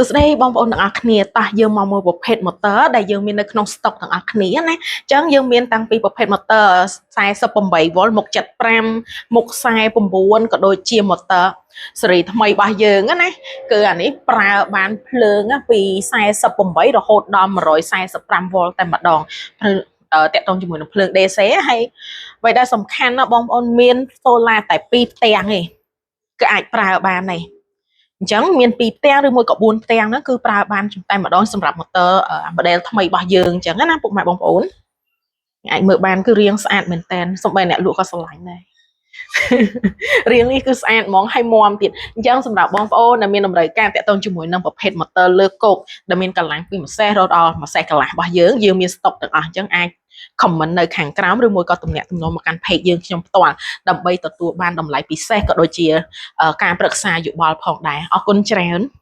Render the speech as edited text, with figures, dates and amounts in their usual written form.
សួស្តីបងប្អូនទាំងអស់គ្នា។តោះយើងមកមើលប្រភេទ motor ដែលយើងមាននៅក្នុង stock ទាំងអស់គ្នាណា។អញ្ចឹងយើងមានតាំងពីប្រភេទ motor 48 V មុខ75មុខ49ក៏ដូចជា motor ស៊េរីថ្មីរបស់យើងណាគឺអានេះប្រើបានភ្លើងពី48រហូតដល់145 V តែម្ដងភ្លើងតាក់ទងជាមួយនឹងភ្លើង DC ហើយអ្វីដែលសំខាន់ណាបងប្អូនមាន solar តែ2ផ្ទាំងទេគឺអាចប្រើបានដែរអញ្ចឹងមាន2ផ្ទាំងឬមួយក៏4ផ្ទាំងហ្នឹងគឺប្រើបានតែម្ដងសម្រាប់ motor model ថ្មីរបស់យើងអញ្ចឹងណាពុកម៉ែបងប្អូនអាចមើលបានគឺរាងស្អាតមែនតើសូម្បីអ្នកលក់ក៏ស្រឡាញ់ដែរ រាងនេះគឺស្អាតហ្មងហើយមាំទៀតអញ្ចឹងសម្រាប់បងប្អូនដែលមានតម្រូវការតាក់ទងជាមួយនឹងប្រភេទ motor លើគោកដែលមានកម្លាំងពីម្សេះរហូតដល់ម្សេះកន្លះរបស់យើងយើងមាន stock ទាំងអស់អញ្ចឹងអាច comment នៅខាងក្រោមឬមួយក៏ទំនាក់ទំនងមកកាន់ page យើងខ្ញុំផ្ទាល់ដើម្បីទទួលបានតម្លៃពិសេសក៏ដូចជាការប្រឹក្សាយោបល់ផងដែរអរគុណច្រើន។